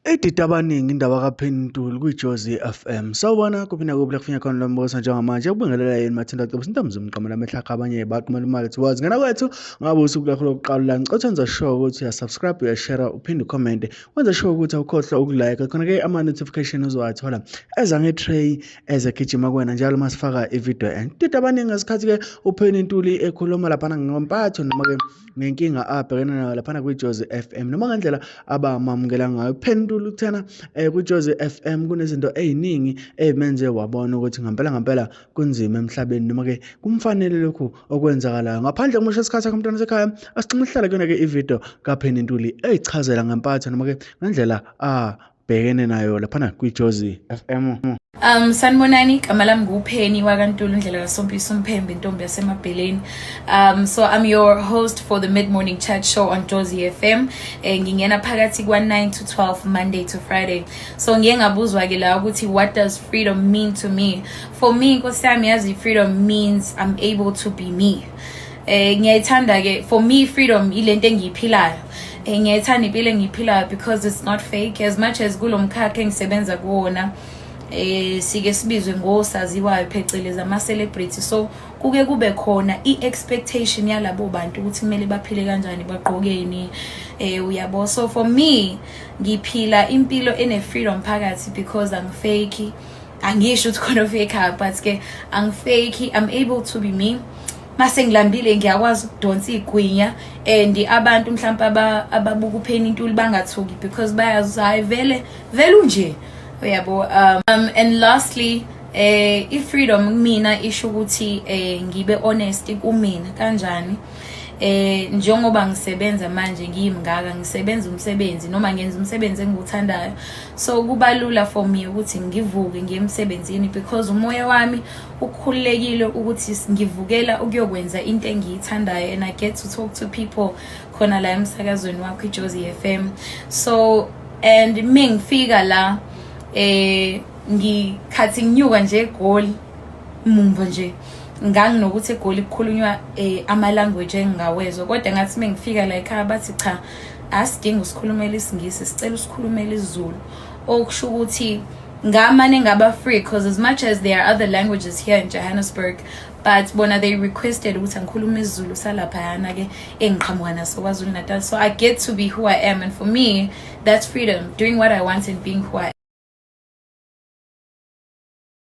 Edida abaningi indaba kaPenny Ntuli kwiJozi FM. Sawubona kuphi nakuphi la kufinya khona lo mbuso njengamanje ukubingelela yini Mathinta Cebo intombi zomqamela amehlakha abanye baqhumela imali towards ngena kwethu ngabe usuku lakho lokuqala la ngicela wenza sure ukuthi uya subscribe uya share uphinde ucomment wenza sure ukuthi awukhohlwa ukulike khona ke ama notification uzowathola eza nge tray ezegijima kuwena njalo uma sifaka ivideo and dida abaningi ngesikhathi ke uPenny Ntuli ekhuluma laphana ngompatho noma ke ngenkinga abhekene nayo laphana kwiJozi FM noma ngendlela abamamukela ngayo. Phendula ukuthena kwiJozi FM kunezinto eziningi ezimenze wabona ukuthi ngempela ngempela kunzima emhlabeni noma ke kumfanele lokhu okwenzakalayo. Ngaphandle kumosha isikhathi sakho mntwana sekhaya, asixhume sihlale kuyona ke ivideo kaPenny Ntuli eyichazela ngempatho noma ke ngendlela abhekene nayo laphana kwiJozi FM. Sanibonani, igama lami nguPenny wakaNtuli, indlela kaSompisi uMphembe, intombi yasemabheleni. So I'm your host for the mid-morning chat show on Jozi FM. Ngingena phakathi kwa 9 to 12 Monday to Friday. So ngiye ngabuzwa ke la ukuthi what does freedom mean to me? For me, Nkosi yami, yazi, freedom means I'm able to be me. Ngiyayithanda ke, for me freedom ilento engiyiphilayo. Ngiyayithanda impilo engiyiphilayo because it's not fake, as much as kulomkhakha engisebenza kuwona sike sibizwe ngosaziwayo, phecelezi ama celebrity, so kuke kube khona i-expectation yalabo bantu ukuthi kumele baphile kanjani, bagqokeni, uyabo. So for me ngiphila impilo ene freedom phakathi because angifake, angisho ukuthi khona fake, but ke angifake, I'm able to be me. Mase ngilambile ngiyakwazi ukudonsa igwinya and abantu mhlawumbe ababuka uPenny Ntuli bangathuki because bayazi hayi vele vele unje, uyabo. And lastly, i-freedom kumina isho ukuthi ngibe honest kumina. Kanjani? Njengoba ngisebenza manje ngiyimngaka, ngisebenza umsebenzi noma ngenza umsebenzi engiwuthandayo, so kuba lula for me ukuthi ngivuke ngiye emsebenzini because umoya wami ukhululekile ukuthi ngivukela ukuyokwenza into engiyithandayo and I get to talk to people khona la emsakazweni wakho iJozi FM. So and mengifika la, ngikhathi nginyuka nje eGoli mumva nje, nganginokuthi eGoli kukhulunywa ama language engingawezwa, kodwa ngathi mengifika la ekhaya bathi cha, asidingi usikhulumela isiNgisi, sicela usikhulumela isiZulu, okusho ukuthi ngamane ngaba free because as much as there are other languages here in Johannesburg, but bona they requested ukuthi angikhulume isiZulu salaphayana ke engiqhamuka naso KwaZulu Natal. So I get to be who I am, and for me that's freedom, doing what I want and being who I